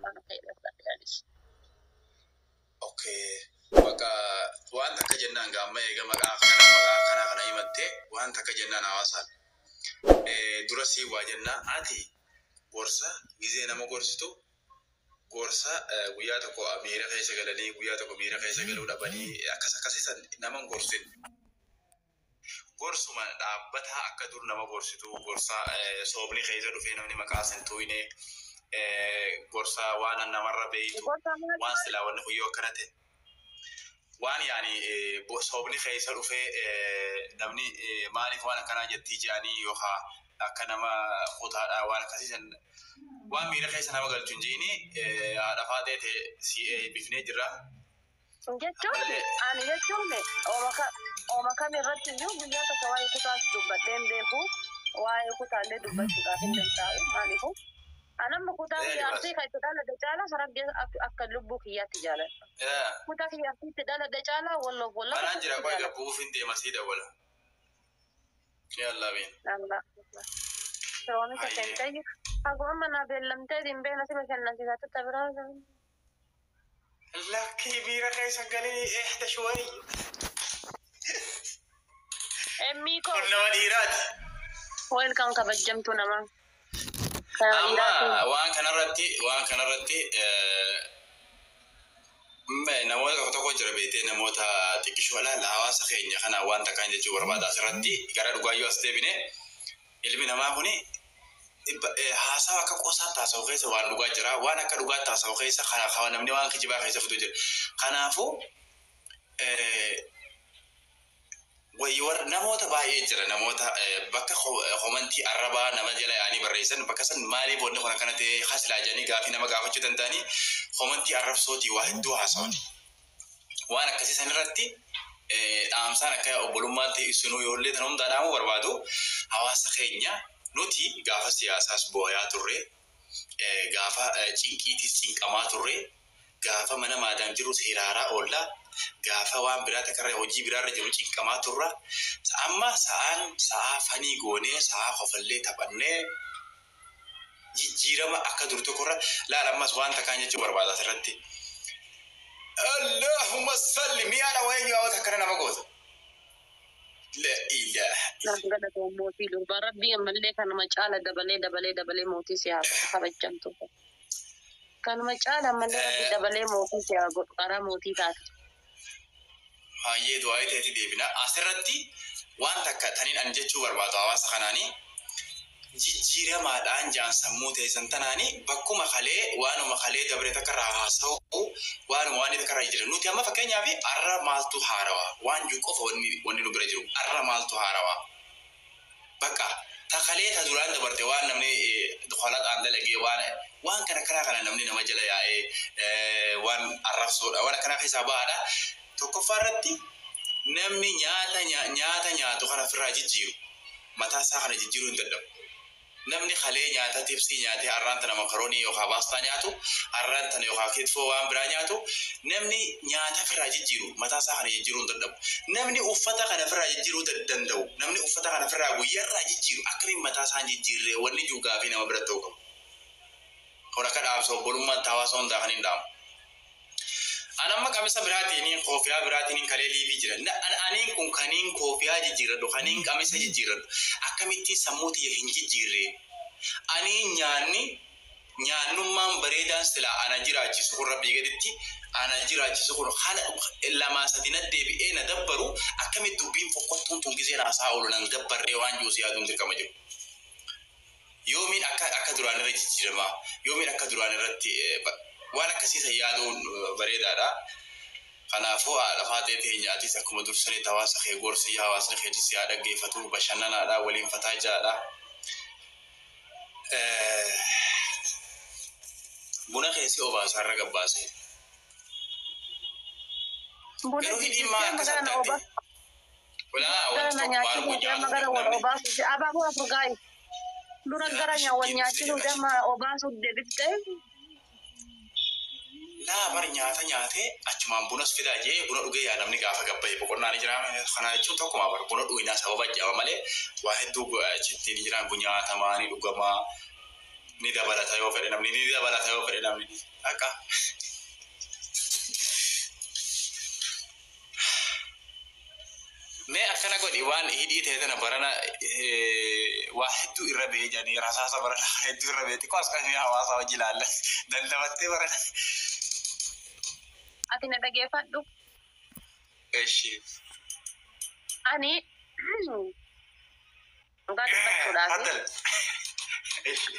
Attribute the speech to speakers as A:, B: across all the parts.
A: Waan akka jedhe fudhadhe anis.
B: Okay. Bakka waan takka jennaan gaamma eega maqaa kana maqaa kana kana himattee waan takka jennaan hawaasaan. Dura sii waa jennaa, ati gorsa gizee nama gorsitu, gorsa guyyaa tokko miira keessa galanii, guyyaa tokko miira keessa galuu dhabanii akkas akkasiisan nama hin gorsin. Gorsuma dhaabbataa akka dur nama gorsitu, gorsa soobni keessa dhufee namni maqaa sin tuuyne, gorsa waan namarra beeytu
A: Gorsa maal?
B: Waan silaa wanni kun yoo akkana ta'e, waan yaani soobni keessa dhufee namni maaliif waan akkanaa jettii jedhanii yookaan akka nama kutaadhaa waan akkasiisan, waan miira keessa nama galchu hin jiini. Haadha faatee ta'e si eebbifnee jirra.
A: Jechuun ani jechuun ooma kam irratti iyyuu guyyaa tokko waa'ee kutaas dubbadhee hin beeku. Waa'ee kutaallee dubbachuudhaaf hin danda'u. Maaliifuu? Anamma kutaa kiyya Arsii kan itti dhaladhe caala Harargee akka lubbuu kiyyaatti jaaladha. Kutaa kiyya Arsiitti dhaladhe caala Walloof Wallagga
B: Kanaan jira
A: keessatti
B: qoy
A: jaaladha.
B: Gabbuuf hin deema, sii dawwala. Yallaa biin.
A: Allah. Oomisha
B: Hayyee.
A: keenya hagu amma naa beellamtee hin beekna, si bashannansiisaa biraa.
B: Lakkii, miira keessa galee ehda shuwayi.
A: Emmii koo.
B: Kun nama dhiiraati.
A: Welcome, kabajamtuu namaa. Kana
B: Amma
A: dhiiraatiin.
B: waan kanarratti namoota tokko tokko jira beektee, namoota xiqqishoo laala hawaasa keenya kana waan takkaan jechuu barbaada. Asirratti gara dhugaayyuu as deebine, ilmi namaa kuni haasawa akka qosaatti haasa'u keessa waan dhugaa jira, waan akka dhugaatti haasa'u keessa kana namni waan kijibaa keessa fidu jira. Kanaafuu wayi warra namoota baay'ee jira, namoota bakka komantii arrabaa nama jala yaa'anii barreessan, bakka san maaliif wanni kun akkana ta'e hasilaa jedhanii gaafii nama gaafachuu danda'anii komantii arrabsootii waa hedduu haasawan. Waan akkasii san irratti dhaamsaan akka obbolummaatti isinuu yoollee tan hundaa dhaamuu barbaadu, hawaasa keenya, nuti gaafa siyaasaas booyaa turre, gaafa cinqiitis cinqamaa turre, gaafa mana maadaam jirus hiraaraa oollaa, gaafa waan biraa takkarra hojii biraarra jiru cinqamaa turra. Amma sa'aan sa'aa fanii goonee, sa'aa kofallee taphannee, jijjiirama akka dur tokkorra laala. Ammas waan takkaan jechuu barbaada asirratti. Allahumma salli, mi'aadha wayii yoo akkana nama goota. La ilaha.
A: Naaf galatoon mootii durbaa, Rabbii ammallee kanuma caala dabalee dabalee dabalee mootii si haa godhu, kabajamtu. Kanuma caala ammallee Rabbi dabalee mootii si haa godhu, karaa mootii taate.
B: Baay'ee du'aa ta'eeti deebina. Asirratti waan takka taniin ani jechuu barbaadu hawaasa kanaanii, jijjiiramaadhaan jaan sammuu teessan tanaanii bakkuma kalee waanuma kalee dabre takka irraa haasa'u, waanuma waan takka irraa jira. Nuti amma fakkeenyaaf arra maaltu haarawaa waan jiru qofa wanni nu bira jiru, arra maaltu haarawaa, bakka takalee ta duraan dabarte waan namni kolaxaan dalagee, waan kana karaa kana namni nama jala yaa'ee waan arrabsoodha, waan akkanaa keessaa ba'aadha. Tokkoffaa irratti namni nyaata nyaata nyaatu kana ofirraa jijjiiru mataa isaa kana jijjiiruu hin danda'u. Namni kalee nyaata tibsii nyaatee har'aan tana makaroonii yookaan baastaa nyaatu, har'aan tana yookaan kitfoo waan biraa nyaatu, namni nyaata ofirraa jijjiiru mataa isaa kana jijjiiruu hin danda'u. Namni uffata kana ofirraa jijjiiruu danda'u, namni uffata kana ofirraa guyyaarraa jijjiiru akkamiin mataa isaa hin jijjiirree wanni jiru gaafii nama bira ta'uu qabu. Kun akka dhaamsa obbolummaatti hawaasa hundaa kan hin dhaamu. An amma qamisa biraatiin, koofiyaa biraatiin kalee live jira. Aniin kun kaniin koofiyaa jijjiirradhu, kaniin qamisa jijjiirradhu, akkamittiin sammuu tiyya hin jijjiirre? Aniin nyaanni nyaannummaan bareedaan silaa ana jiraachisu kun, Rabbii gaditti ana jiraachisu kun, kana lamaa sadi na deebi'ee na dabbaru, akkamitti dubbiin fokkottuun tun giseen haasaa oolu nan dabbarree waan jiru si yaaduun dirqama jiru. Yoomiin akka duraan irra jijjiiramaa, yoomiin akka duraan irratti waan akkasiisa yaaduun bareedaadha. Kanaafuu haadha faatee teenya, atis akkuma dursanitti hawaasa kee gorsi, hawaasni keetis yaa dhaggeeffatu, bashannanaadha, waliin fataa jaadha. Buna keessi obaasaa irra gabbaase.
A: Buna
B: Garuu hidhiin maa
A: jijjiirtee
B: akkas
A: magara na
B: adda
A: obaa.
B: addi? Walaa
A: Gara
B: wanti
A: na
B: tokko maal
A: nyaachisuu
B: nyaatu
A: gara wal
B: namni.
A: obaasuu abaaboo afur gaayi. Dura gara wal nyaachisuu dama obaasuu deebiftee.
B: Laa bar, nyaata nyaatee achumaan bunas fidaa jee, buna dhugee yaa namni gaafa gabbaye boqonnaa ni jira. Kana jechuun tokkuma bar, buna dhuginaa sababa jedhama malee waa hedduu achitti ni jira, nyaatamaa ni dhugamaa. Ni dabalata yoo fedhe namni, ni dabalata yoo fedhe namni. Akka. Mee akkana godhi, waan hidhii ta'e tana barana waa hedduu irra ba'ee jedhanii rasaasa barana hedduu irra ba'ee xiqqoo as kan hawaasa wajji ilaalla. Dandamattee barana.
A: Ati na dhageeffadhu.
B: Eshi.
A: Ani dhugaa dubbachuudhaaf
B: Faddal. Eshi.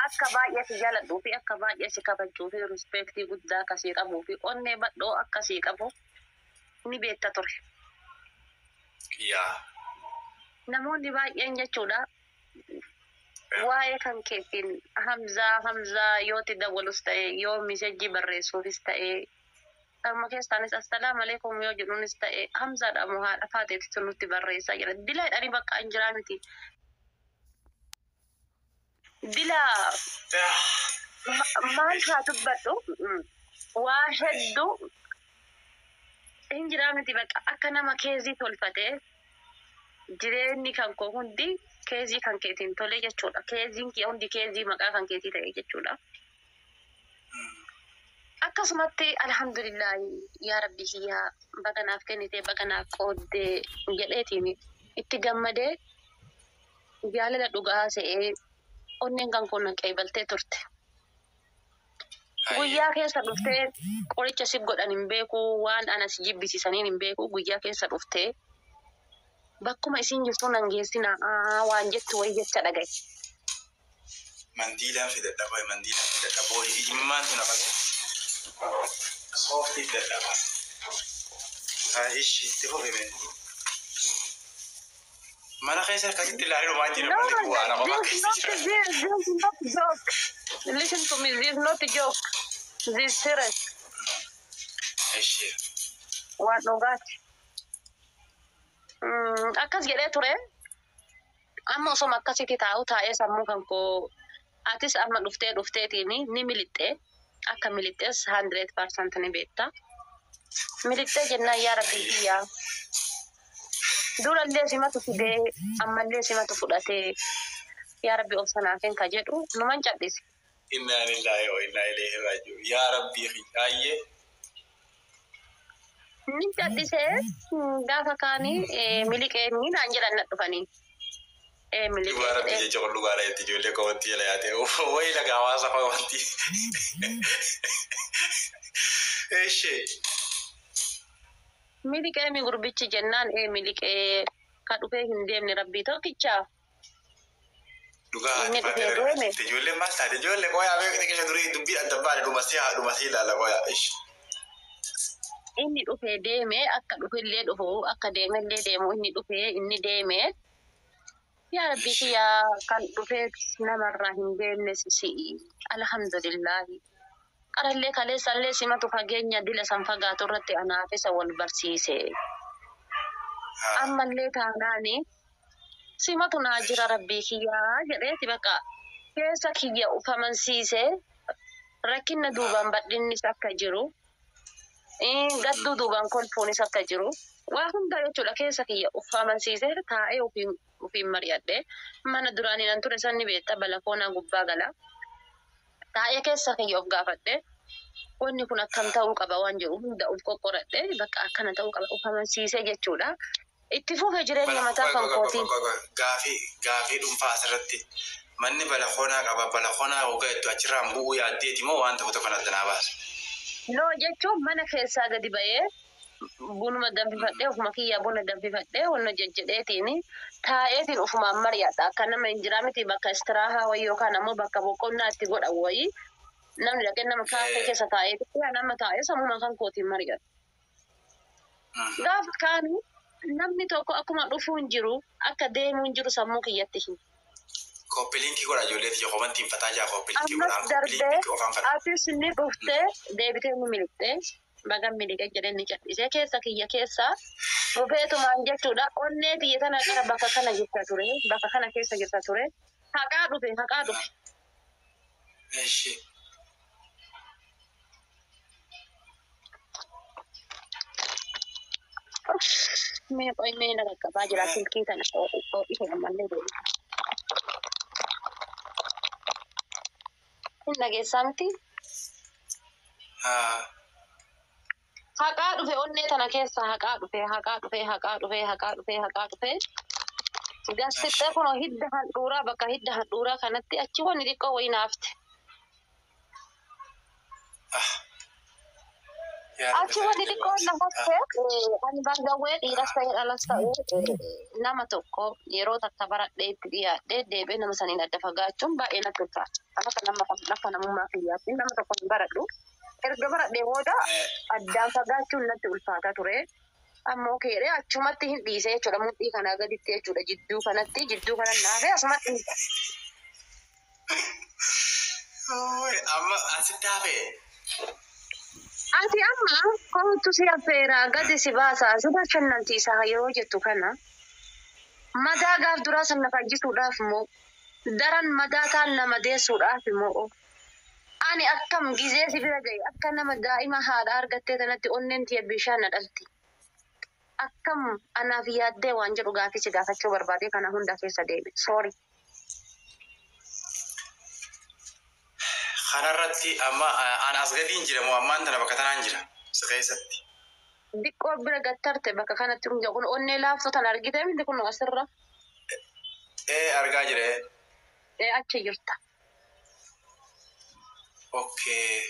A: Akka baay'ee si jaaladhuu fi akka baay'ee si kabajuu fi respect guddaa akkasii qabuu fi onnee badhoo akkasii qabu ni beekta ture.
B: Yaa.
A: Namoonni baay'een jechuudha waa'ee kan keetiin Hamzaa Hamzaa yooti dawwalus ta'e, yoo message barreessuufis ta'e, karuma keessaanis assalaamu alaikum yoo jedhuunis ta'e, Hamzaadha moo haadha faateetitu nutti barreessaa jira. Dila jedhanii bakka hin jiraa miti. Dila maal haa dubbadhu, waa hedduu hin jiraa miti, bakka akka nama case tolfatee jireenyi kan koo hundi case kan keetiin tole jechuudha. Caseiin kiyya hundi case maqaa kan keetii ta'e jechuudha. Akkasumatti alhamdulillahi, yaa rabbi kiyyaa, baganaaf kennitee baganaaf qooddee jedheetiin itti gammadee jaalala dhugaa se'ee onneen kan koo nan qeebaltee turte. Guyyaa keessa dhuftee qoricha si godhan hin beeku, waan ana si jibbisiisaniin hin beeku, guyyaa keessa dhuftee bakkuma isin jirtu nan geessina waan jettu wayi jecha dhagaye.
B: Mandiilaan fidadha boy, mandiilaan fidadha boy, ijimmaan tun afate. Sooftii fidadha. Ishi itti fufi mee. Mana keessa akkasitti ilaalee dhumaa jira
A: No,
B: malee waan qofa
A: this
B: keessa
A: not
B: jira.
A: this is not joke. Listen to me, this is not joke. This is serious.
B: Ishi.
A: Waan dhugaati. Akkas jedhee ture. Amma osoma akkasitti taa'u taa'ee sammuu kan koo atis amma dhuftee dhufteetiin ni milixxee, akka milixxees 100% ni beekta. Milixxee jennaan, yaa rabbii kiyyaa. Durallee simatu fidee ammallee simatu fudhatee, yaa rabbi obsanaaf ka jedhu numan cadhise.
B: Innaa lillahi wa innaa ilayhi raaji'uun. Yaa rabbii kiyya.
A: Ni cadhisee gaafa kaanii miliqeenii naan jedhan na dhufanii. Miliqee
B: Dhugaa rabbii
A: jedhee.
B: jecha kun dhugaadha jetti ijoollee kowantii jala yaate. Wayi laga hawaasa kowantii. Eshi.
A: Miliqee mi gurbichi jennaan, ee miliqee, ka dhufee hin deemne rabbii tokkichaa.
B: Dhugaa
A: Inni
B: haati
A: dhufee
B: faatee
A: deeme.
B: ijoolleen maal taate, ijoollee qoyaa beekte keessa durii dubbii adda baane dhumasii haa dhumasii ilaala qoyaa. Ishi.
A: Inni dhufee deeme, akka dhufellee dhufu akka deemellee deemu, inni dhufee inni deeme. Yaa rabbii kiyyaa, kan dhufee namarraa hin deemne si'i. Alhamdulillahi. Qarallee kaleessallee simatu fageenya dila san fagaatu irratti anaaf isa wal barsiise. Ammallee taanaani simatu naa jira rabbii kiyyaa jedheeti bakka keessa kiyya ufamansiise, rakkinna duubaan badhinnis akka jiru, gadduu duubaan kolfuunis akka jiru, waa hunda jechuudha keessa kiyya ufamansiise taa'ee ofiin ofiin mari'adhe. Mana duraanii nan ture sanni beekta, balakoonaa gubbaa gala. Taa'ee keessa kiyya of gaafadhe. Wanni kun akkam ta'uu qaba waan jedhu hunda of qoqqoradhe, bakka akkana ta'uu qaba ufamansiise jechuudha. Itti fufe jireenya mataa kan kootii.
B: Gaafii dhuunfaa asirratti, manni balakoonaa qaba, balakoonaa hoggaa jettu achirraan bu'uu yaaddeeti moo waan tokko tokko adda naa baasa?
A: No, jechuun mana keessaa gadi ba'ee bunuma danfifadhee, ofuma kiyyaa buna danfifadhee wanna jejjedheetiin taa'eetiin ofumaan mari'adha. Akka nama hin jiraa miti, bakka istiraahaa wayii yookaan ammoo bakka boqonnaa itti godhan wayii namni dhaqee nama kaaffee keessa taa'ee nama taa'ee sammuma kan kootiin mari'adha. Gaafa kaanu namni tokko akkuma dhufuu hin jiru akka deemuu hin jiru sammuu kiyyatti hin.
B: Copy link godha ijoollee tiyya, komantiin fataa jaa, copy link
A: Ammas
B: godha.
A: darbee
B: Copy link qofaan fata.
A: Atis ni dhuftee deebitee ni miliqxee, baga miliqee jedhee ni callisee keessa kiyya keessa dhufeetumaan jechuudha. Onnee tiyya tana qara bakka kana jirta ture, bakka kana keessa jirta ture, haqaa dhufe, haqaa dhufe.
B: Eshi.
A: Mee qoy, mee na qaqqabaa jira silkii tana ho'ise ammallee deebi. Hin dhageessaa miti?
B: Haa.
A: Haqaa dhufe onnee tana keessa haqaa dhufe, haqaa dhufe, haqaa dhufe, haqaa dhufe, haqaa dhufe. Gassixxee kunoo hidda handhuuraa, bakka hidda handhuuraa kanatti achi wanni xiqqoo wayii naafte.
B: Ah. Yaa Rabbi
A: Achi wanni
B: kana
A: xiqqoo
B: jabaasi.
A: na hafte. Ani baay'ee dhiiras ta'ee dhalas ta'ee nama tokko yeroo takka baradhee itti dhiyaadhee deebi'ee nama saniin adda fagaachuun baay'ee natti ulfaata. Akka nama akka namummaa kiyyaatti nama tokko hin baradhu. Erga baradhee booda addaan fagaachuun natti ulfaata ture. Ammoo keedhee achumatti hin dhiise jechuudha. Mudhii kanaa gaditti jechuudha. Jidduu kanatti, jidduu kana naafee asumatti dhiise.
B: Amma asitti hafee.
A: Ati amma kootu si affeeraa, gadi si baasaa, si bashannansiisaa yeroo jettu kana, madaa gaaf duraa sana fayyisuudhaaf immoo daran madaa taan nama deessuudhaaf immoo, ani akkam gizee si bira gahe akka nama daa'ima haadha argattee tanatti onneen tiyya bishaan na dhalti. Akkam anaaf yaaddee waan jedhu gaafii si gaafachuu barbaade kana hunda keessa deebi. Sorry.
B: Kanarratti amma an as gadiin jira moo ammaan tana bakka tanaan jira si keessatti?
A: Diqqoo bira gattarte bakka kanatti kun kun onnee laaftuu tana argitee miti kun asirra?
B: Ee, argaa jira.
A: Ee, achi jirta.
B: Okay.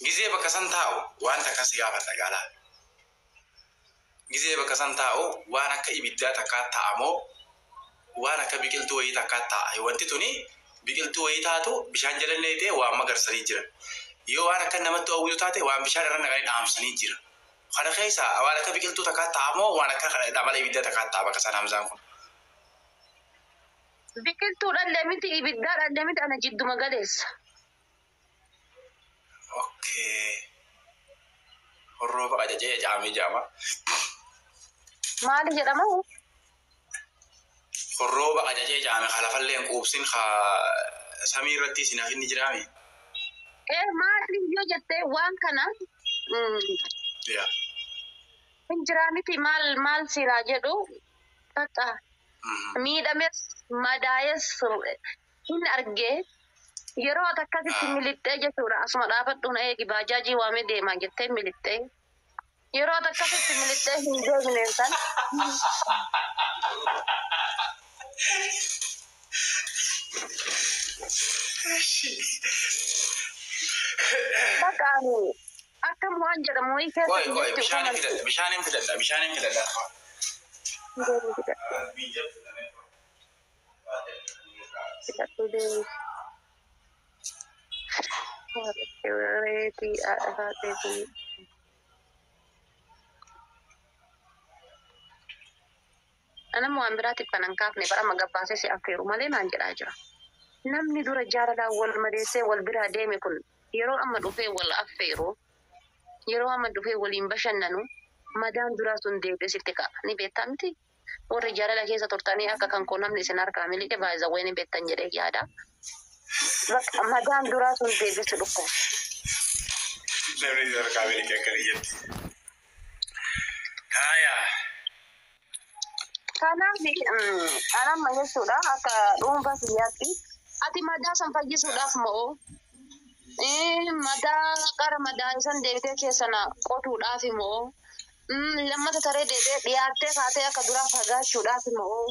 B: Gizee bakka san taa'u waan takka si gaafadha gaalaa. Gizee bakka san taa'u waan akka ibiddaa takkaa taa'amoo waan akka biqiltuu wayii takkaa taa'a? Wanti tuni biqiltuu wayii taatu bishaan jala leetee waan magarsanii jiran. Yoo waan akka namatti oowwitu taate waan bishaan irra naqanii dhaamsanii jira. Kana keessa waan akka biqiltuu takkaa taa'amoo waan akka dhamala ibiddaa takkaa taa'a bakka san Hamzaan kun?
A: Biqiltuu dhallee miti, ibiddaa dhallee miti, ana jidduma galeessa.
B: Okay. Horroo qacacee caamee jaama.
A: Maali jedhama?
B: Horrooba qacacee caame ka lafallee hin quubsin, ka samii irratti isin hafinni jiraame.
A: Ee, maali yoo jettee waan kana
B: Yaa.
A: hin jiraa miti, maal maal silaa jedhu bakka miidhames madaa'es hin argee yeroo ati akkasitti milixxee jechuudha, asuma dhaabadhu na eegi, baajaajii waamee deemaa jettee milixxee, yeroo ati akkasitti milixxee hin deebineen san. Bakka ani akkam waan jedhamu wayii keessa
B: Qoy qoy
A: jirti.
B: Bishaan hin fidadha, bishaan hin fidadha, bishaan hin fidadha.
A: Deemi, fidadhu. Fidadhu, deemi. Reetii haadha taateetii. Anamma waan biraatiif kan hin kaafne bara amma gabbaasee si affeeru malee naan jedhaa jira. Namni dura jaalalaan wal madeessee wal biraa deeme kun yeroo amma dhufee wal affeeru, yeroo amma dhufee waliin bashannanu, madaan duraa sun deebi'ee sitti ka'a. Ni beektaa miti? Warri jaalala keessa turtanii akka kan koo namni isin harkaa miliqe baay'ee ni beektan jedhee yaada. Bakka madaan duraa sun deebi'ee si dhukkuba.
B: Namni harkaa miliqe akka biyyatti. Haaya.
A: Kanaaf anamma jechuudha, akka dhuunfaa kiyyaatti ati madaa san fayyisuudhaaf moo madaa qara madaa isan deebitee keessana qotuudhaaf moo lammata taree deebitee dhiyaattee kaatee akka duraa fagaachuudhaaf moo,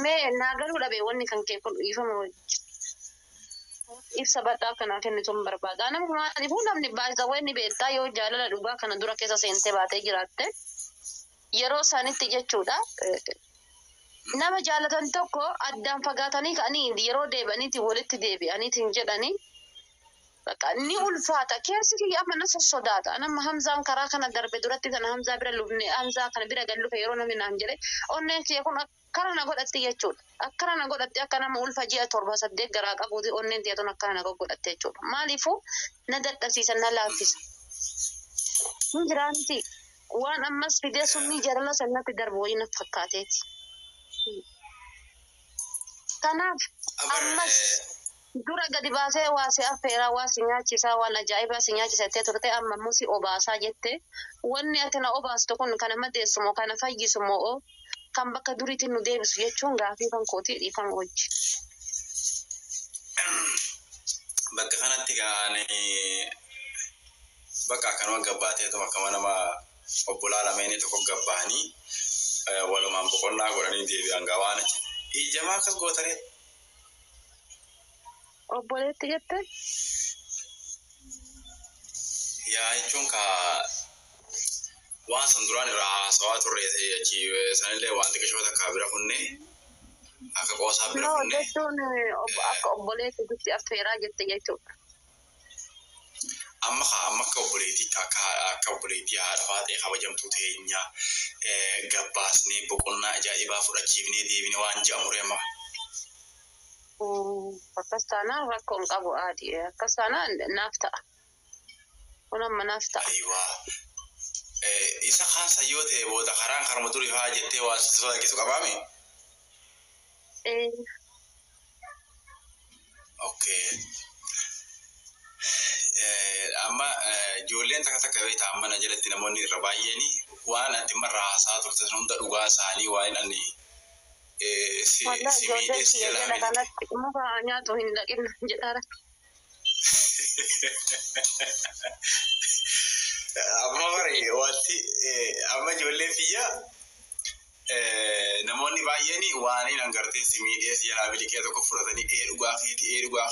A: mee naa galuu dhabe wanni kan kee kun, dhiifama wajji. Ibsa bal'aa akkanaa kennitu hin barbaada. Namni maaliifuu namni baay'ee ni beektaa, yoo jaalala dhugaa kana dura keessa seentee baatee jiraatte yeroo sanitti jechuudha. Nama jaalatan tokko addaan fagaatanii ka'anii yeroo deebi'aniiti walitti deebi'aniitiin jedhanii bakka ni ulfaata. Keessi kiyya amma na sossodaata. Nama Hamzaan karaa kana darbe duratti kana Hamzaa bira lufne, Hamzaa kana bira gallufe yeroo namni naan jedhe onneen kiyya kun akkana na godhatti jechuudha. Akkana na godhatti, akka nama ulfa ji'a 7 8 garaa qabuuti onneen tiyya tun akkana na godhatte jechuudha. Maaliifuu na dadhabsiisa, na laaffisa. Hin jiraanti waan ammas fidee summii jaalala sanatti darbu wayii na fakkaateeti. Kanaaf ammas dura gadi baasee waa si affeeraa, waa si nyaachisaa, waan ajaa'ibaa si nyaachisa jettee turte, amma immoo si obaasaa jette. Wanni ati na obaastu kun kana madeessu moo kana fayyisu moo? Kan bakka duriitiin nu deebisu jechuun gaafii kan kootii dhiifama wajji.
B: Bakka kanatti gaane bakka akkanuma gabbaatee tuma akkama nama obbolaa lameenii tokko gabbaanii walumaan boqonnaa godhanii deebi'an gaa waan achi. Ijamaa akkas gootaree.
A: Obboleetti jette?
B: Yaa jechuun ka waan san duraan irraa haasawaa turre achi sanillee waan xiqqishoo takka bira kunne akka qoosaa bira
A: No,
B: kunne.
A: Jechuun akka obboleetti affeeraa jette jechuudha.
B: Amma ka amma akka obboleettii akka obboleettii haadha faaxee kabajamtuu teenya gabbaasnee boqonnaa ajaa'ibaa fudhachiifnee deebine waan je'amu amma.
A: Akkas taanaan rakkoo hin qabu aadii. Akkas taanaan naaf ta'a. Kun amma naaf ta'a.
B: Ayiwaa. Isa kaansa yoo ta'e booda karaan karuma durii fa'aa jettee waan si sodaachisu qabaame? Okay. Amma ijoolleen takka takka beektaa amma na jalatti namoonni irra baay'een waan ati marra haasaa turte sun hunda dhugaa isaanii waan ani si
A: Walaa
B: si
A: ijoolleen
B: miidhee si
A: kiyya
B: jalaa
A: jala
B: miliqe.
A: kanatti muka nyaatu hin dhaqin jedhaara.
B: Amma bari wanti amma ijoolleen biyya namoonni baay'een waan inni agartee si miidhee si jalaa miliqee tokko fudhatanii ee dhugaa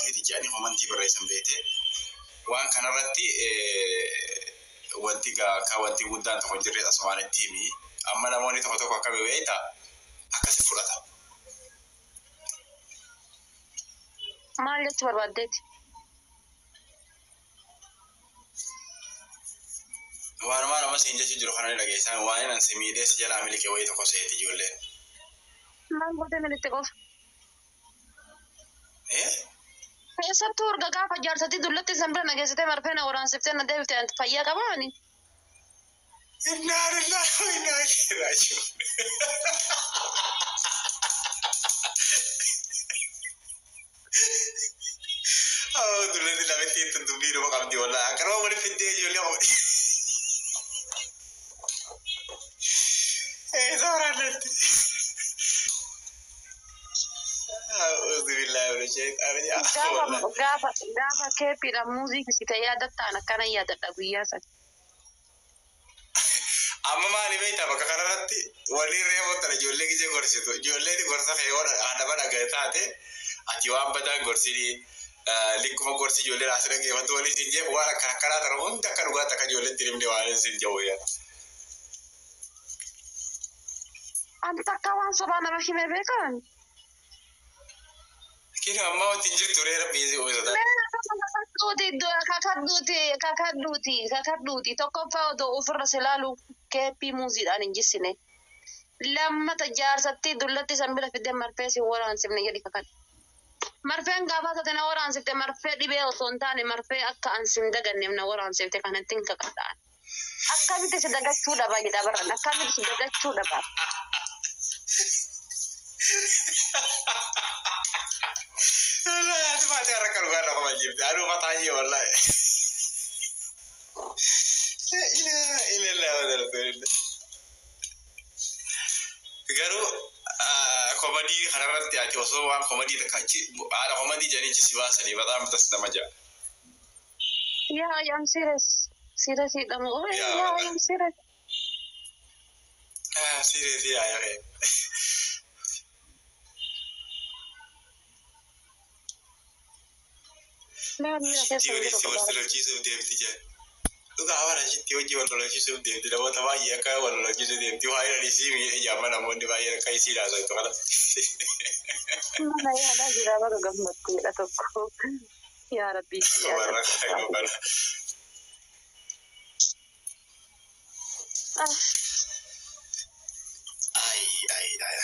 B: keeti jedhanii komantii barreessan beekte. Waan kanarratti wanti akka wanti guddaan tokko hin jirre asumaan itti himi. Amma namoonni tokko tokko akka beekta akkasi fudhata.
A: Maal jechuu barbaaddeeti?
B: Waanuma nama siin jechuu jiru kana ni dhageessaan waan inni si miidhee si jalaa miliqee wayii tokko seeti ijoolleen.
A: Maal gootee miliqxe qofa?
B: Eh?
A: Keessattuu erga gaafa jaarsatii dullatti san bira na geessitee marfee na waraansiftee na deebifte anti fayyaa qabaani.
B: Innaa lillahi wa innaa ilaihi raaji'uun. Oh, dullatti lamitti itti dubbii dhuma qabdi wallaahi. Akkanuma walitti fiddee ijoollee qabdi. Eessa waraannetti? A'uudhu billaahi mina shayxaani
A: Gaafa
B: wallaahi.
A: Gaafa gaafa keeppiidhaan muuzii fisite yaadattaan akkana yaadadha guyyaa sana.
B: Amma maali beektaa bakka kanarratti walii reefu tana ijoollee gisee gorsitu. Ijoolleen gorsa kee yoo nama dhagaye taate ati waan badaan gorsinii likkuma gorsi ijoolleen as dhaggeeffattu walii siin jeef waan akkana akkanaa tana hunda akka dhugaatti akka ijoolleetti himne waan siin jedhu yaa.
A: Ani takka waan sobaa nama hime beekan.
B: Kini amma wanti hin jirtu reera biizii uwwisata.
A: Kakadhuuti kakadhuuti kakadhuuti kakadhuuti tokkoffaa odoo ofirra si ilaalu keeppii muuziidhaan hin jissine. Lammata jaarsatti dullatti san bira fidee marfee si waraansifne jedhi kakadhu. Marfeen gaafa taate na waraansifte marfee dhibee osoo hin taane marfee akka an sin daganneef na waraansifte kanatti hin kakadhaan. Akkamitti si dagachuu dhaba jedha baran akkamitti si dagachuu dhaba.
B: Ati maatee har'a kan dhugaa irra qofa jirti. Aduu mataa iyyee wallaahi. Ila ila ila. Garuu komadii kanarratti ati osoo waan komadii takka achi haadha komadii jedhanii achi si baasanii bataam tas nama ja'a.
A: Yeah, I am serious. Serious jedhamu. Oh,
B: Yaa
A: yeah, I
B: wallaahi.
A: am serious.
B: Serious yaa yaa.
A: Laa miira keessa
B: Shitti
A: hin
B: waliin
A: jiru
B: si wal
A: dhugaa.
B: lolchiisuuf deemti jee. Dhugaa bara shitti hojii wal lolchiisuuf deemti namoota baay'ee akka wal lolchiisuuf deemti waa'ee dhallisii miidhe jaamma namoonni baay'een akka isii haasa'u kana.
A: Mana yaalaa jira baga gammaddeedha tokko. Yaa Rabbii yaa
B: Warra
A: Rabbii.
B: kana kana.
A: Ah,
B: Ay ay ay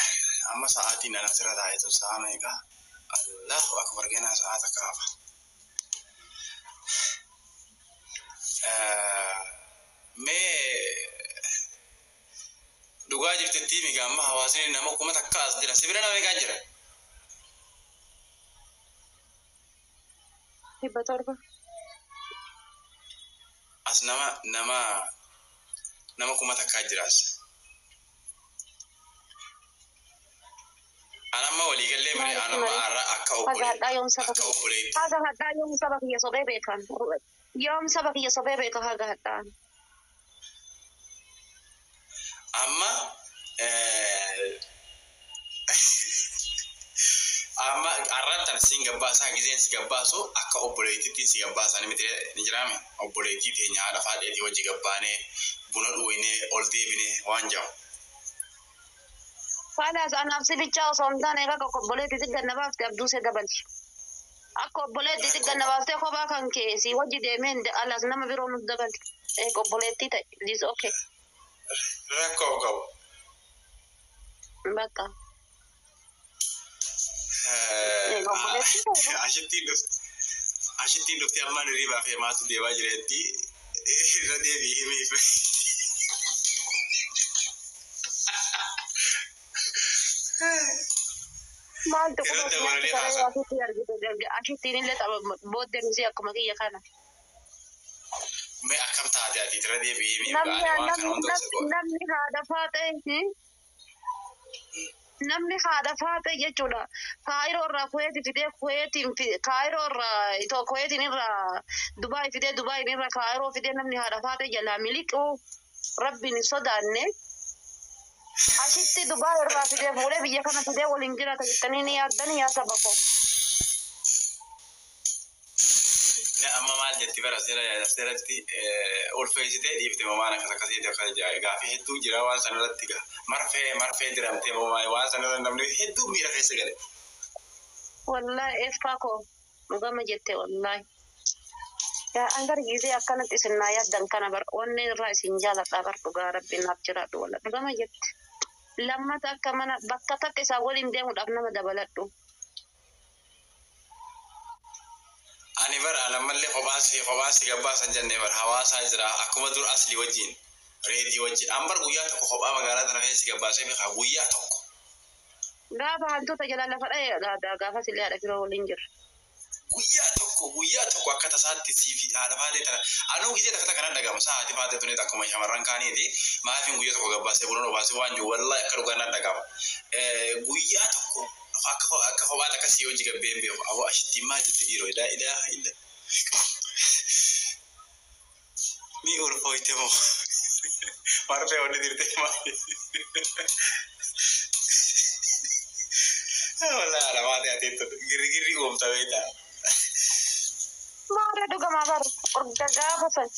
B: amma sa'aatiin ana asirra taa'ee tun sa'a meeqa? Allahu akbar ganaa sa'a takka hafa. Mee dhugaa jirtetti miga amma hawaasni nama 1000 as jira. Sibira nama meeqaa jira?
A: 700.
B: As nama 1000 jira as. Anamma waliigallee malee
A: Maalitti
B: anamma
A: malee?
B: har'a akka
A: Haga
B: obbolee
A: hadhaa yoom saba
B: akka
A: kiyya.
B: obboleetti.
A: Haga hadhaa yoom saba kiyya sobee beekan. Yoom saba kiyya sobee beeka haga hadhaa.
B: Amma amma har'aan tana siin gabbaasaa gizeen si gabbaasu akka obboleettiitti si gabbaasan miti ni jiraame obboleettii teenya haadha faadheetii wajji gabbaanee buna dhuunee ol deebinee waan jedhamu.
A: Faalaas anaaf si bichaa osoo hin taane akka obboleettiitti ganna baaftee abduu see dabali. Akka obboleettiitti ganna baaftee kophaa kan kee si wajji deemee alaas nama biroo nuuf dabali. Eega obboleettii ta'e. This okay.
B: Rakkoo qabu.
A: Bakka. Eega obboleettii ta'e.
B: Ashittiin dhufte ashittiin dhufte ammaan hirribaa fi maatu deemaa jireetti irra deebii himiif.
A: Maaltu
B: Yeroo
A: quba
B: dabalanii
A: nyaata saree
B: haasa'a.
A: asitti argite darbe ashittiin illee tapha booddeen isii akkuma kiyya kana.
B: Mee akkam taate ati irra deebii himiif
A: Namni
B: gaanii waan kana
A: namni
B: hunda
A: namni namni haadha faatee namni haadha faatee jechuudha. Kaayiroo irraa Kuweeti fidee Kuweetiin Kaayiroo irraa itoo Kuweetiin irraa Dubaay fidee Dubaayin irraa Kaayiroo fidee namni haadha faatee jalaa miliquu rabbiin hin sodaanne. Asitti Dubaay irraa fidee fuudhee biyya kana fidee waliin jiraata jettanii ni yaaddanii yaa saba koo.
B: Amma maal jetti bara seeratti ulfeessitee dhiifte moo waan akkas akkasiiti akka gaafii hedduu jira waan sana irratti marfee marfee diramtee moo waan sana irra namni hedduu miira keessa gale.
A: Wallahi eeffaa koo dhugama jette wallahi. Yaa an gargiisee akkanatti isin naa yaaddan kana bar onnee irraa isin jaaladha bar dhugaa rabbiin naaf jiraadhu walla dhugama jette. Lammata akka mana bakka takka isaan waliin deemuudhaaf nama dabaladhu.
B: Ani bara lammallee kophaasi kophaasi gabbaasan jennee bara hawaasaa jira akkuma dur asli wajjin reedii wajjin an bar guyyaa tokko kophaa magaalaa tana keessa gabbaasee beekaa guyyaa tokko.
A: Gaafa hantuuta jalaa lafa dha'ee gaafas illee haadha firoo waliin jira.
B: Guyyaa tokko guyyaa tokko akka tasaatti siifi haadha faatee tana anuu gisee takka takka nan dhagama saa haati faatee tuneet akkuma shamarran kaaniiti maafiin guyyaa tokko gabbaasee buna obaasee waan jiru wallahi akka dhugaa nan dhagama. Guyyaa tokko akka akka kophaatti akka sii hojii gabbeen beeku aboo ashittiin maal jetti dhiiroo ilaa ilaa ilaa. Ni ulfooyte moo marfee wanni dirtee maali? Wallahi haadha faatee ati girri uumta beektaa.
A: Maara dhugamaa bar urga gaafa san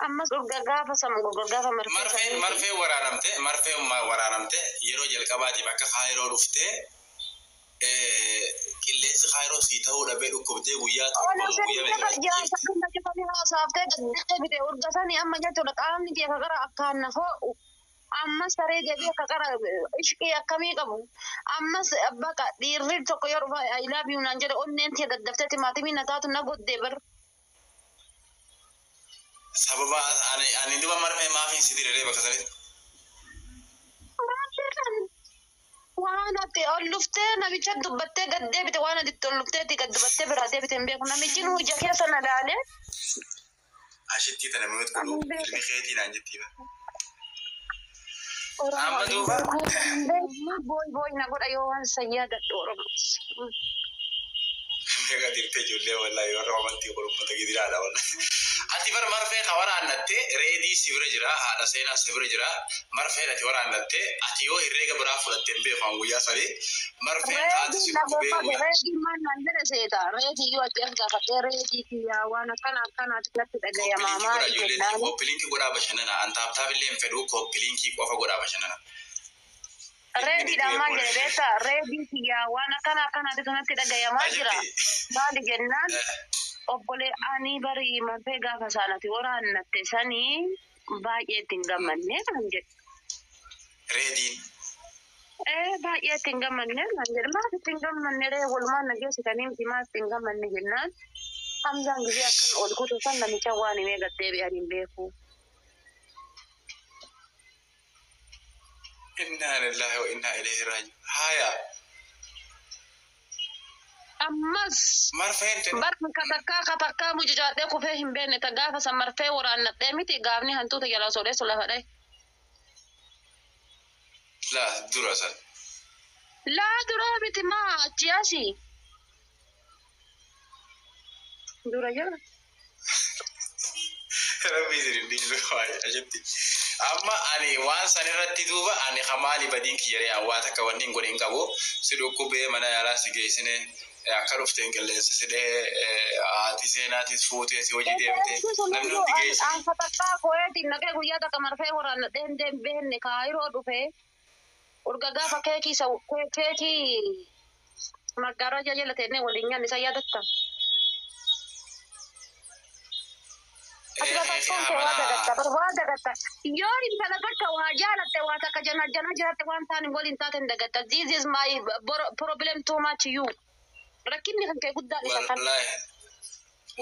A: ammas urga gaafa san urga gaafa marfee
B: Marfeen
A: saniiti.
B: Marfeen waraanamte marfeen waraanamte yeroo jalqabaatiif akka kaayiroo dhuftee qilleensi kaayiroo sii ta'uu dhabee dhukkubdee guyyaa
A: Ola
B: torba
A: sanii
B: guyyaa
A: lafa
B: meeqa
A: jaarsa kan cufanii haasaaftee gad deebite urga sanii amma jechuudha qaamni kee kakara akkaan na ho'u ammas saree deebi'ee kakara ishqii akkamii qabu ammas baqa dhiirri tokko yoo dhufa I love you naan jedhe onneen tee daddaftee timaatimii na taatu na goddee bar.
B: Sababa ani ani duba marfee maafiin si dirree bakka sanitti.
A: Waan ati ol dhuftee namicha dubbattee gad deebite waan ati itti ol dhufteetti gad dubbattee biraa deebite hin beeku namichi nu ija keessa na laalee.
B: Ashittii tana mi'oot
A: Ani
B: godhu
A: hin beeku.
B: ilmi keetii naan jettii bara. Amma duuba
A: Booy booy na godha yoo waan san yaadadhu Oromoo.
B: Meeqa dirtee ijoollee wallahi warra amantii qormaata gidiraadha wallahi. Ati bar marfee ka waraannattee reedii si bira jira haadha seenaa si bira jira marfeen ati waraannattee ati yoo herreega biraa fudhatte hin beeku an guyyaa sadii marfeen taate
A: Reedii
B: si
A: na
B: dhukkubee
A: gaafate
B: guyyaa.
A: reedii maal naan jedhe seeta reedii yoo achi as gaafattee reedii kiyyaa waan akkana akkanaati natti dhagayamaa
B: Koppiliinkii godhaa
A: maali
B: ijoollee
A: jennaan.
B: koppiliinkii godhaa bashannana an taaptaap illee hin fedhu koppiliinkii qofa godhaa bashannana.
A: Reediidhaan maal jedhe beektaa reedii kiyyaa waan akkana akkanaati natti dhagayamaa jira
B: Ashitti
A: maali jennaan obbolee ani barii marfee gaafa isaanati waraannatte sanii baay'ee ittiin gammanne kan jedhe.
B: Reediin
A: Ee baay'ee ittiin gammanne kan jedhe maaf ittiin gammanne ree walumaan na geessitanii miti maaf ittiin gammanne jennaan Hamzaan gisee akkan ol kutu san namicha waan himee gad deebi'an hin beeku.
B: Innaa lillahi wa innaa ilayhi raaji'uun. Haaya
A: Ammas
B: marfeen tun
A: barka katakkaa katakkaa mucucaadhee kufee hin beekne ta gaafa san marfee waraannadhee miti gaafni hantuuta jalaa osoo dheessu lafa dhaye.
B: La dura san.
A: Laa duraa miti maa achi asii. Dura jala.
B: Rabbi isin dhiisu achitti. Amma ani waan san irratti duuba ani kamaali badiin kiyyaree waa takka wanni hin godhin qabu si dhukkubee mana yaalaa si geessine akka dhufteen qilleensa si dhee haati seenaatis fuutee si hojii deemte namni hundi geesse.
A: Anfatakkaa ko'eetiin naqee guyyaa takka marfee waraannadhee hin deembeenne kaayiroo dhufee urga gaafa keekii isa keekii maggaarraa jala teennee waliin nyaanne isa yaadatta. Ati bakka kee waa dagatta bar waa dagatta. Yoo intala takka waa jaalatte waa takka jana jana jiraatte waan taane waliin taate hin dagatta. This is my problem too much you. Rakkinni kan kee guddaan isa kan.
B: Wallaahi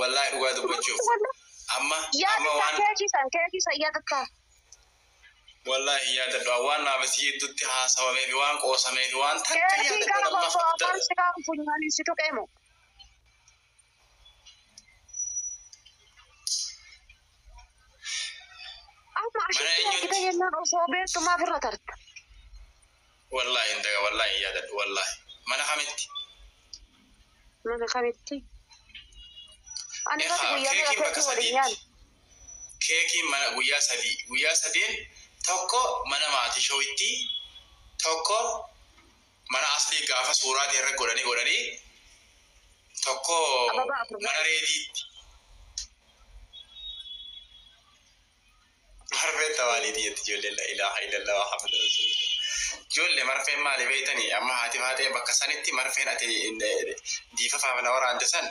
B: wallaahi dhugaa dubbachuuf amma
A: Yaada
B: amma
A: isaa
B: waan
A: keekii san keekii san yaadatta.
B: Wallaahi yaadadhu waan naaf asii gidduutti haasawamee fi waan qoosamee fi waan takka
A: Keekii
B: yaadadhu
A: gaafa
B: lammaffaa.
A: osoo afaan si kaafu funyaaniin si tuqeemu. Amma
B: Mana
A: ashitti
B: eenyutti?
A: argite jennaan osoo beektu maaf irra tarta.
B: Wallaahi hin daga wallaahi hin yaadadhu wallaahi. Mana kamitti?
A: Mana kamitti? Ani irratti
B: Ehaa
A: guyyaa meeqa
B: keekiin bakka
A: keekii waliin nyaanne.
B: sadiitti. Keekiin mana guyyaa sadii guyyaa sadeen tokko mana maatii shoo'itti tokko mana aslii gaafa suuraa irra godhanii godhanii tokko
A: Ababaa afur
B: mana reediitti. Marfeen tawaaliiti jetti ijoolleen la ilaaha illallah Muhammad rasuulullah. Ijoollee marfeen maali beektanii amma haati faatee bakka sanitti marfeen ati diifa faana waraante san.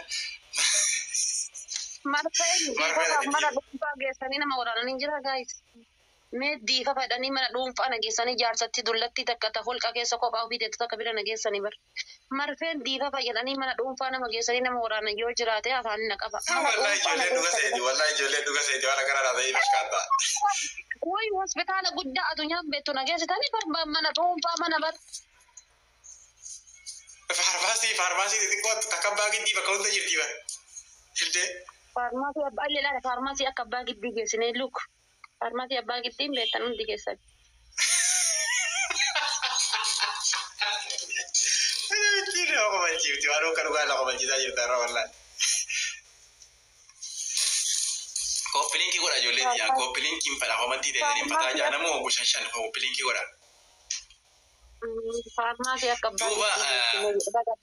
A: Marfeen
B: Marfeen
A: diifafaaf
B: ati
A: mana dhuunfaa geessanii nama waraananii jira gaayis. Mee diifa fedhanii mana dhuunfaa na geessanii jaarsatti dullatti takka ta holqa keessa kophaa ofii deettu takka bira na geessanii bar. Marfeen diifafa jedhanii mana dhuunfaa nama geessanii nama waraanan yoo jiraate afaan na qaba. Mana
B: Wallahi
A: dhuunfaa na
B: ijoolleen dhuga
A: geessanii.
B: seeti wallahi ijoolleen dhuga seeti waan akkana dhaabee fakkaata.
A: Woy hospitaala guddaa addunyaan beektu na geessitanii bar mana dhuunfaa mana bar.
B: Faarmaasii faarmaasii xixiqqoo takka abbaa giddii bakka hunda jirti bar. Hildee.
A: Faarmaasii abbaa illee laala faarmaasii akka abbaa giddii geessinee luk. Faarmaasii abbaa giddiin beektan hundi keessan.
B: Ittiin nama komalchiifti waan akka dhugaa nama komalchiisaa jirta irra wallahi. Koppiliinkii godha ijoolleen tiyyaa koppiliinkiin fadha komantii ta'e hin fataa jaa namuu hoggu shan shan koppiliinkii godha.
A: Faarmaasii akka abbaa
B: Duuba
A: giddii geessinee.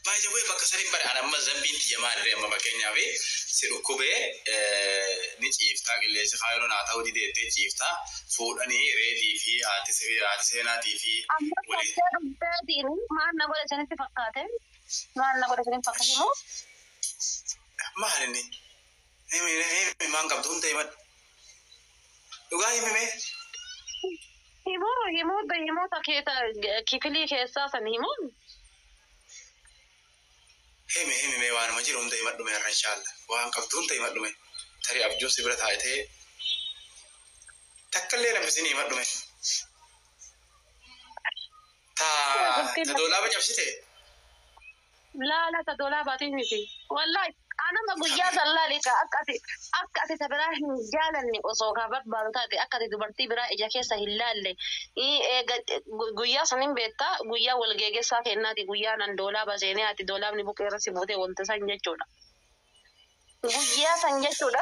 B: Baay'ee wayii bakka saniin bare ani amma zambiin tiyya maalirree amma fakkeenyaaf si dhukkubee ni ciiftaa qilleensi kaayiroo naa ta'uu dideettee ciiftaa fuudhanii reedii fi haati seenaatii fi
A: Amma
B: waliin.
A: fakkee dhufteetiin maal na godhe isinitti fakkaate? Maal na godhe isinitti fakkaate moo?
B: Maal inni? Himi himi maan qabdu hunda himadhu. Dhugaa himi mee?
A: Himuu himuu himoota keessa kifilii keessaa san himuun
B: Himi himi mee waanuma jiru hunda himadhu mee irra inshaalla. Waan qabdu hunda himadhu mee. Tarii abjuun si bira taa'ee takka illee namni isin himadhu mee. Ta ta doolaaba cabsite.
A: Laala ta dolaa baatii miti. Wallahi anama guyyaa san laali ka akka ati ta biraa hin jaalanne osoo ka barbaadu taate akka ati dubartii biraa ija keessa hin laalle guyyaa san hin beektaa guyyaa wal geeggessaa kennaati guyyaa nan doolaa baseenee ati doolaabni buqqeerra si buutee wanta san jechuudha. Guyyaa san jechuudha.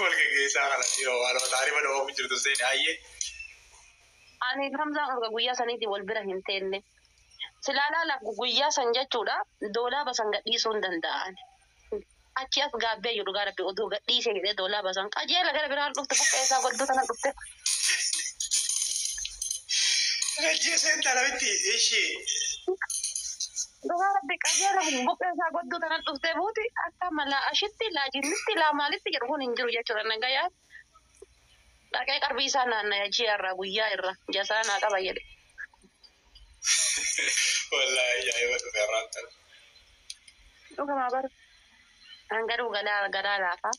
B: Wal geggeessaa kana yeroo waan taarifa dhoofu jirtu seeni hayyee.
A: Ani Hamzaan urga guyyaa saniiti wal bira hin teenne. Silaa laala guyyaa san jechuudha doolaa basan gadhiisuu hin danda'an. Achi as gaabbee jiru gara rabbi oduu gadhiisee jedhee doolaa basan qajeela gara biraan dhufte buqqee isaa godduu tana dhufte.
B: Gajjeeseen talamitti ishii.
A: Dhugaa rabbi qajeela buqqee isaa godduu tana dhuftee buuti akka malaa ashitti laa jinnitti laa maalitti jedhu kun hin jiru jechuudha nagayaa. Dhaqee qarbii isaa naannaya ji'a irraa guyyaa irra jasaa naa qaba jedhe.
B: Wallaahi ajaa'iba dhufe irraan tala.
A: Dhugamaa bara. An garuu garaa garaa laafaa.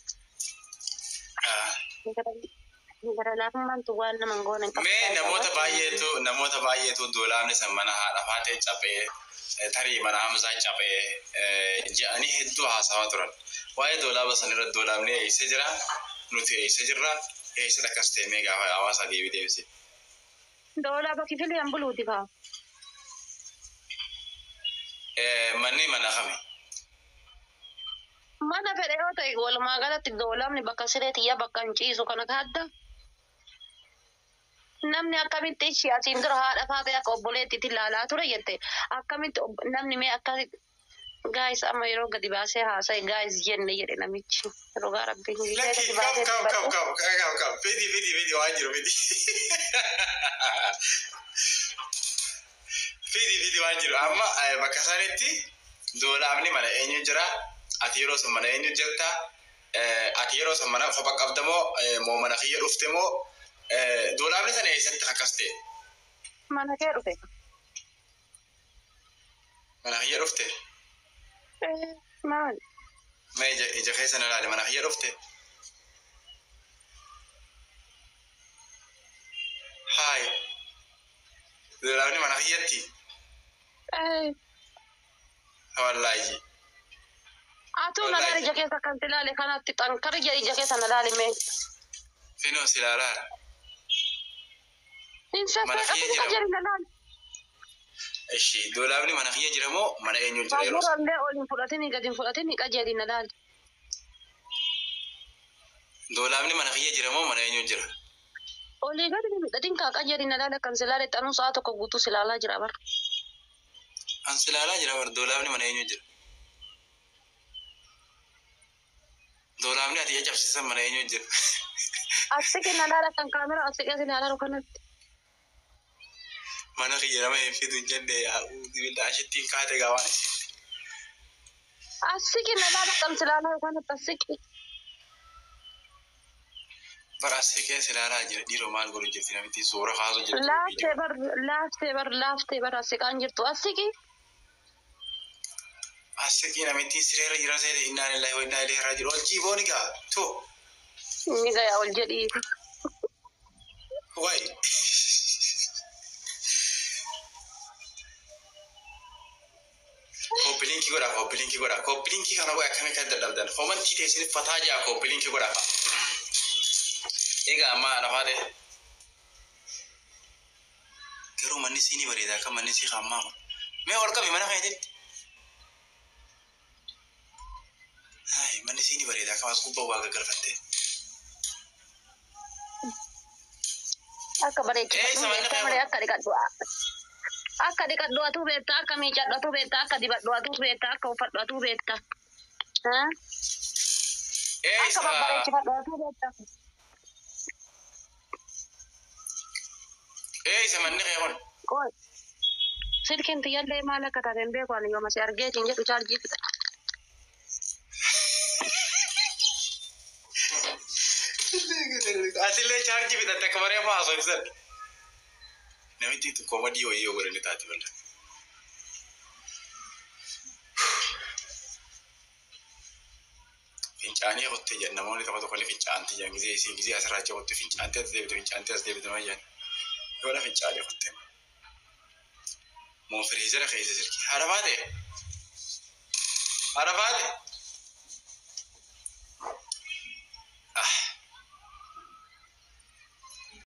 A: Gara laafummaan tun waan nama hin goone hin qabdu.
B: Mee namoota baay'eetu doolaamni san mana haadha faatee caphee tarii mana Hamzaa caphee jedhanii hedduu haasawaa turan. Waa'ee doolaaba sanirra doolaamni eessa jira? Nuti eessa jirra? Eessa akkas ta'e mee gaafa hawaasa deebii deebise.
A: Doolaaba kifilii an buluuti kaa.
B: Manni mana kami?
A: Mana fedhe yoo ta'e walumaa galatti doolaabni bakka siree xiyyaa bakka hin ciisu kana kaadda. Namni akkamitti ishii asiin dura haadha faatee akka obboleettiitti ilaalaa ture jette akkamitti namni mee akkasitti gaayis amma yeroo gadi baasee haasa'e gaayis jenne jedhe namichi rogaa rabbiin gizee
B: Lakki
A: gadi
B: kab
A: baasee
B: kab kab
A: dubbadhu.
B: Kab kab kab fidi fidi fidi waan jiru fidi. Fidi fidi waan jiru amma bakka isaanitti doolaabni mana eenyu jira? Ati yeroo san mana eenyu jirta? Ati yeroo san mana kopha qabda moo moo mana kiyya dhufte moo doolaabni sana eessatti akkas ta'e?
A: Mana kee dhufe.
B: Mana kiyya dhufte?
A: Maali?
B: Mee ija keessa na ilaali, mana kiyya dhufte? Haay. Doolaabni mana kiyyatti? Wallaahi.
A: Atuu na laali ija keessa kan ilaale kanatti xankara ija keessa na laali mee.
B: Finoo si ilaalaa.
A: Hin
B: Mana
A: saffee
B: kiyya
A: qabdi
B: jira moo?
A: qajeeli na laali.
B: Ishi doolaabni mana kiyya jira moo mana eenyu jira yeroo
A: Baabura illee ol hin fudhatini gadi hin fudhatini qajeeli na laali.
B: Doolaabni mana kiyya jira moo mana eenyu jira?
A: Olii gadi hin fudhatin kaa qajeeli na laali kan si laale xanuu sa'a tokko guutuu si ilaalaa jira bara.
B: An si ilaalaa jira bar, doolaabni mana eenyu jira? Doolaabni ati ija cabsiisan mana eenyu jira?
A: Asiqi na laala kan kaamera asiqee si ilaalaa kanatti.
B: Mana kiyya nama hin fidu hin jenne bildaa ashittiin kaate gaa waan isitti.
A: Asiqi na laala kan si ilaalaa kanatti asiqi.
B: Bara asii keessa ilaalaa jira, dhiiroo maal godhu jirti namitti suura kaasu jirti
A: Laaftee
B: viidiyoo.
A: Bar laaftee bar laaftee bar asiqaan jirtu asiqi.
B: Asiqii namittiin sireerra jiran seete innaa lillahi wa innaa ilaihi raaji'uun ol jiibooni gaa to.
A: Ni gaya ol jedhii.
B: Wayi. Copy link godhaa, copy link godhaa, copy link kana godhaa, akkamii kan dadhabdan komantii teessin fataa jaa copy link godhaa. Egaa amma lafaa ta'e. Garuu manni sii ni bareeda akka manni sii hammaa kun. Mee ol qabi mana keetitti. Hayi, manni sii ni bareeda akka as gubbaa waa gaggalfattee.
A: Akka bareechifadhu
B: Eessa manni
A: beektaa
B: kee
A: malee
B: kun?
A: Akka dhiqadhu. Akka dhiqadhu atuu beektaa, akka miicadhu atuu beektaa, akka dibadhu atuu beektaa, akka uffadhu atuu beektaa. Akka
B: Eessa?
A: babbareechifadhu atuu beektaa.
B: Eessa manni kee kun?
A: Qoy. Silkiin tiyyallee maal akka taate hin beeku, ani yooma si argeetiin jedhu chaarjii fixa.
B: Atillee chaarjii bitatte akka baree haasoo ibsan. Namitti koomadii wayii yoo godhanne taati balla. Fincaanii qottee jedhan namoonni tokko tokko illee fincaantii jedhan gizee isii gizee asirraa achi qottee fincaantee as deebite fincaantee as deebite maal jedhan. Yoona fincaanii qottee. Moo firiizera keessa silkii haadha baate. Haadha baate. Ah.